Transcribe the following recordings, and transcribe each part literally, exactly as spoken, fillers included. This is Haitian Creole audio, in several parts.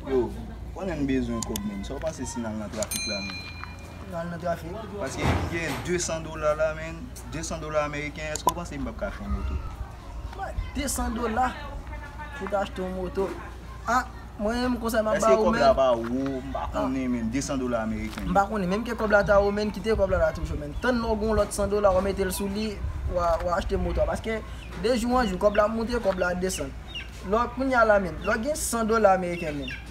Yo, konnen m bezwen kòb, menm. Sa w panse si n al nan trafik la, menm? N al nan trafik? Paske m gen de san dola la, menm. De san dola ameriken, èske w panse m p ap ka achte yon moto? Mwen, de san dola pou ta achte yon moto. Ah, mwen menm konsa m ap ba ou, menm. Èske kòb la pa wo? M pa konnen, menm. De san dola ameriken. M pa konnen. Menm ke kòb la ta wo, menm, kite kòb la la toujou, menm. Tann lè w gen yon lòt san dola, w mete l sou li, w a, w a achte moto a. Paske de jou an jou, kòb la ap moute, kòb la ap desann. Lò, kounye a la, menm, lò gen san dola ameriken, menm.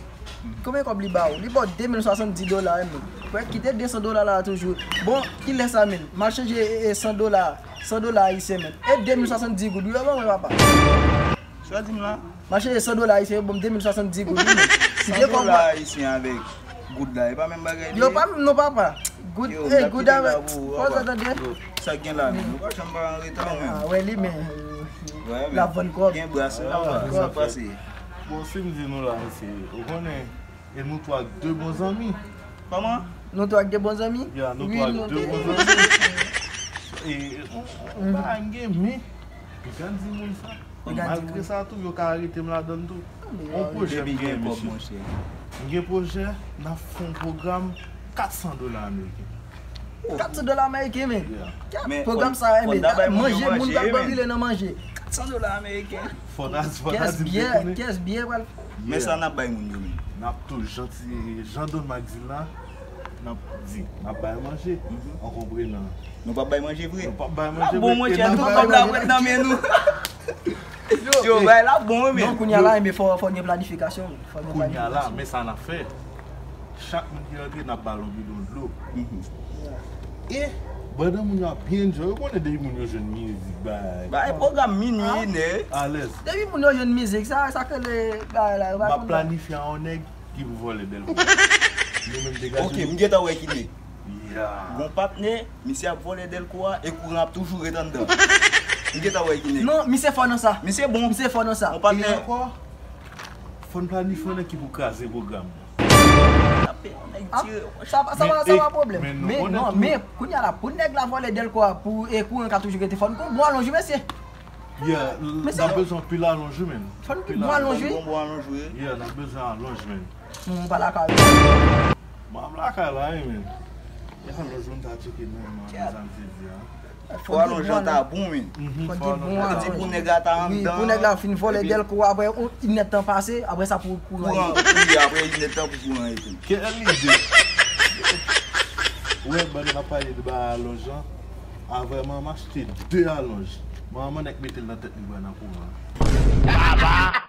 Konbyen kòb li ba ou? Li ba w de mil swasanndis dola, menm. Frè, kite de san dola la toujou. Bon, kilè sa, menm? M al chanje, e, e, san dola, san dola ayisyen, menm. E de mil swasanndis goud, wi, ban mwen, papa. Sa w di m la? M al chanje san dola ayisyen, yo ban m de mil swasanndis goud, wi, menm. Kite kòb la. San dola ayisyen avèk goud la, e pa menm bagay li ye? Yo pa menm non, papa. Goud, yo, m ap kite la pou ou, papa. Yo, sa k gen la, menm? Ou pa janm pa an reta, ou menm? Ah, wè li, men, l ap vann kòb. Gen bras la, sa k pase? Bon, si m di nou la, mesye, ou konnen, e nou twa k de bon zanmi. Kòman? Nou twa k de bon zanmi? Ya, nou twa k de bon zanmi. E, ou, ou pa gen, men, m ka di moun sa. Malgre sa tou, yo ka arete m ladan l tou. On pwojè m gen, mesye. M gen pwojè, n ap fè yon pwogram kat san dola ameriken. Kat san dola ameriken, men. Yeah. Pwogram sa, men, manje, moun pral brile nan manje. Kat san dola ameriken. Fò n a, fò n a di m te konnen. Kès biyè pral. Men sa n ap bay moun yo, men. N ap tou janti, jan Don Max di l la, n ap di, n ap bay manje, an konprenan. Nou p ap bay manje vre? Nou p ap bay manje vre. Ah bon, monchè, tout kòb la pral nan men nou. Yo, bagay la bon, wi, men. Non, kounye a la, men fò, fò gen planifikasyon, fò gen planifikasyon. Kounye a la, men sa n ap fè. Chak moun ki rantre, n ap ba l yon bidon dlo. E, pandan moun yo ap byen enjoy, ou konnen depi moun yo jwenn mizik, bay. Bay pwogram minwi, inè. Alèz. Depi moun yo jwenn mizik, sa, sa k rele bagay la, yo pa konn. M ap planifye a yon nèg ki pou vòlè Dèlko. Nou menm degaje nou. Ok, m gentan wè ki nèg. Ya. Gon patnè, misye ap vòlè Dèlko a, e kouran ap toujou ret anndan. M gentan wè ki nèg. Non, misye fò nan sa. Misye bon. Misye fò nan sa. Yon patnè. E ankò, fò n planifye yon nèg ki pou kraze pwogram nan. Tape yon nèg tire. Sa pa, sa pa, sa pa pwoblèm. Men, non, men, kounye a la, pou nèg la vòlè Dèlko a, pou, e kouran ka toujou rete, fò n gon bon alonj, mesye. Yeah, n ap bezwen anpil alonj, wi, men. Fò n gon bon alonj, wi. Gon bon alonj, wi. Yeah, n ap bezwen alonj, men. Mwen pa lakay ou. Mwen lakay la, wi, men. E alonj moun ta tcheke nan men an, sa m te di a. Fò alonj lan ta bon, men. Fò gen bon alonj. Yo di pou nèg la ta anndan. Wi, pou nèg la fin vòlè Dèlko, apre yon inèdtan pase, apre sa pou kouran. Kouran, wi, apre inèdtan pou kouran etenn. Quelle idée! Ou wè, bann nan ap pale de bay alonj lan. Avan m achte de alonj. Manman nèk mete l nan tèt li bwè nan kouran. Baba!